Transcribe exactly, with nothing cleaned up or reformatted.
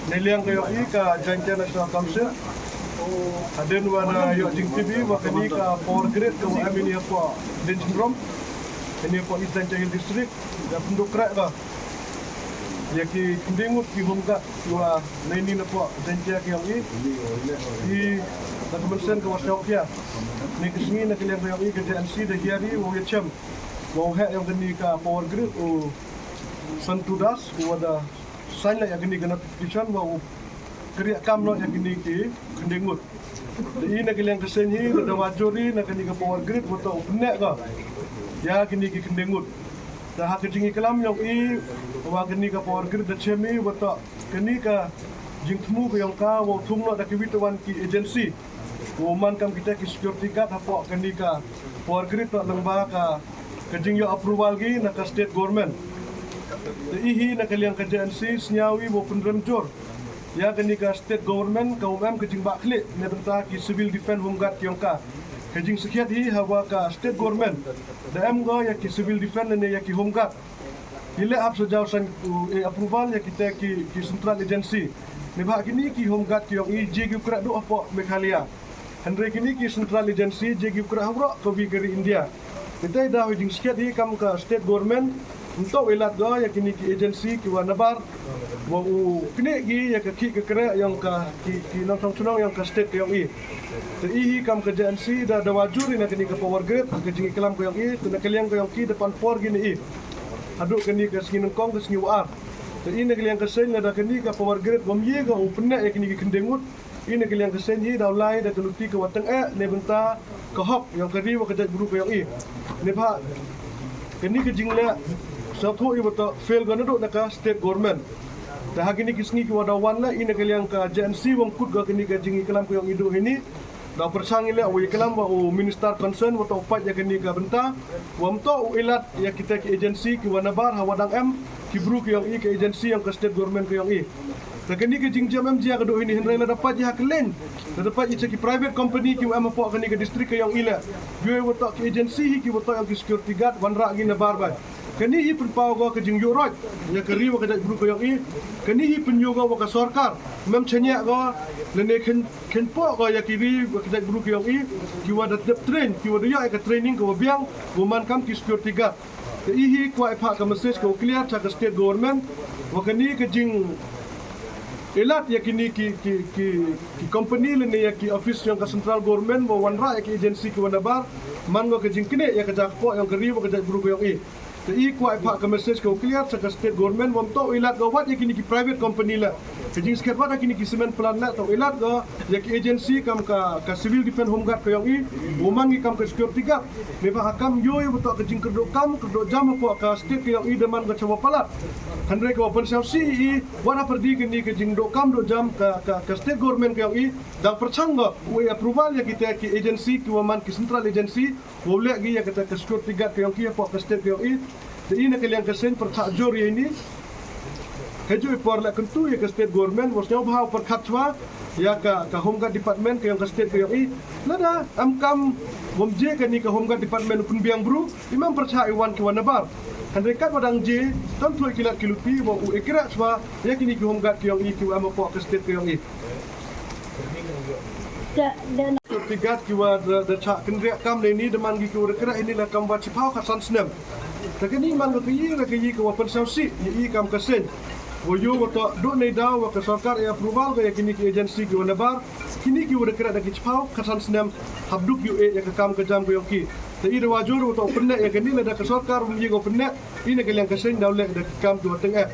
Neiliang ka yong i ka Jaintia National Council, hadien wa da yoh jingtip i wa kani ka power grid ka wa em ini hapoh Dieng Symrom, ini hapoh East Jaintia Hills District, da pyndukrak ka ya ki khyndaingut ki home guard ki wa neini napoh Jaintia ka yong i. I da ka mynsiem ka wa sngewkhia. Neini ka sngi na ka liang ka yong i ka J N C da hiar i wow yachem wow heh yong kani ka power grid u Santu Das u wa da sign la ya kani ka notification wa u kyrkhu kam noh ya kani ki khyndaingut. Da i na ka liang ka seiñ hi da wajur i na kani ka power grid wa toh u pynneh ka ya kani ki khyndaingut. Da ha ka jingiklam yong i wa kani ka power grid da chem i wa toh kani ka jingthmu ka yong ka wow thung noh da kiwi tawon ki agency wow man kam kita ki security guard hapoh kani ka power grid toh lyngba ka ka jingyoh approval ki na ka state government. Da i hi na ka liang ka J N C sngewsih i wow pynrem jur ya kani ka state government ka um em ka jingbakhleh na bynta ki civil defense home guard ki yong ka. Ka jingsakhiat hi hawa ka state government da em ko ya ki civil defense ne ya ki home guard. Ki leh hap sa jaw san u e approval ya kita ki, ki central agency. Neibhah kini ki home guard ki yong i jia ki u kyrkhu hapoh Meghalaya. Hynrei kini ki central agency jia ki u kyrkhu haroh kawi ka ri India. Kita i da hoi jingsakhiat hi kam ka state government. Ym toh u e lad ko ya kini ki agency ki wa nabar wa u knieh ki ya ka khih ka kreh yong ka ki, ki nongchong chnong yong ka state ka yong i. Te i hi kam ka J N C da, da wajur i na kani ka power grid, ka jingiklam ka yong i, te na ka liang ka yong ki da pan por ki na i. Haduh kani ka sngi nyngkong ka sngi wa ar. Te i na ka liang ka seiñ lada kani ka power grid wam ye ka u pynneh ya kini ki khyndaingut. I na ka liang ka seiñ hi da u lai da ka luti ka wa tyngeh na bynta ka hok yong ka ri wa ka jaitbru ka yong i. Neibhah kani ka jingleh sngewthuh i wa toh fail ka naduh na ka state government. Te ha kini ki sngi ki wa da wan leh i na ka liang ka J N C wam kut ka kani ka jingiklam ka yong i duh hini. Da pyrshang i leh wow iklam wa u minister concern wa toh u pait ya kani ka bynta. Wam toh u e lad ya kita ki agency ki wa nabar hawa dang em ki bru ki yong i ka agency yong ka state government ka yong i. Te kani ka jingjia em jia ka duh hini hynrei lada pait ya ha ka liang, lada pait ya cha ki private company ki wa em hapoh kani ka district ka yong i leh. Yow wa toh ki agency hi ki wa toh yong ki security guard wanrah ki nabar bai. Kani hi pynpaw ko ka jingyoh roi ya ka ri wa ka jaitbru ka yong i. Kani hi pynyoh ko wa ka sorkar mem chaniah ko lane khein, khein poh ko ya ki ri wa ka jaitbru ka yong i. Ki wa da dep train, ki wa da yoh ya ka training ka wa biang, wa man kam ki security guard. Te i hi kwah i phah ka message ka wa clear cha ka state government. Wa kani ka jing e lad ya kini ki, ki, ki, ki company lane ya ki office yong ka central government wa wanrah ya ki agency ki wa nabar. Man ko ka jingknieh ya ka jakpoh yong ka ri wa ka jaitbru ka yong i. Te i kwah i phah ka message ka wa clear cha ka state government wam toh u e lad ko wat ya kini ki private company leh. Ka jingskhet wat ya kini ki cement plant leh toh u e lad ko ya ki agency kam ka, ka civil defense home guard ka yong i. Wa man ki kam ka security guard. Neibhah ha kam yow wa toh ka jingkyrduh kam, kyrduh jam hapoh ka state ka yong i da man ko cha wa palat. Hynrei ka wa pynsaw si i, wat ha pyrdi kani ka jingduh kam duh jam ka, ka, ka state government ka yong i. Da pyrshang ko u e approval ya kita ki agency ki wa man ki central agency. Wow leh ki ya kata ka security guard ka yong ki hapoh ka state ka yong i. Te i na ka liang ka seiñ pyrchah jur ya ini. Heijooh i por leh kyntu ya ka state government wa sngewbha u pyrkhat chwa ya ka, ka home guard department ka yong ka state ka yong i. Lada em kam wam ye kani ka home guard department u pynbiang bru, i mem pyrchah i wan ki wa nabar. Hynrei kat wa dang ye, tam thui ki lad ki luti wa u e kreh chwa ya kini ki home guard ki yong i ki wa em hapoh ka state ka yong i. Te, te security guard ki wa da, da chah kynriah kam neini da man ki ki wa da kreh ini la kam wa chiphaw khatsan snem. Te kani man ka, ka yi, ka yi ka wa pynsaw si ya i kam ka seiñ. Wa yow wa toh duh neidaw wa ka sorkar e approval ko ya kini ki agency ki wa nabar. Kini ki wa da kreh da ki chiphaw khatsan snem. Hap duk yow e ya ka kam ka jam ka yong ki. Te i da wajur wa toh pynneh ya kani lada ka sorkar wam ye ko pynneh. I na ka liang ka seiñ daw leh da ki kam ki wa tyngeh.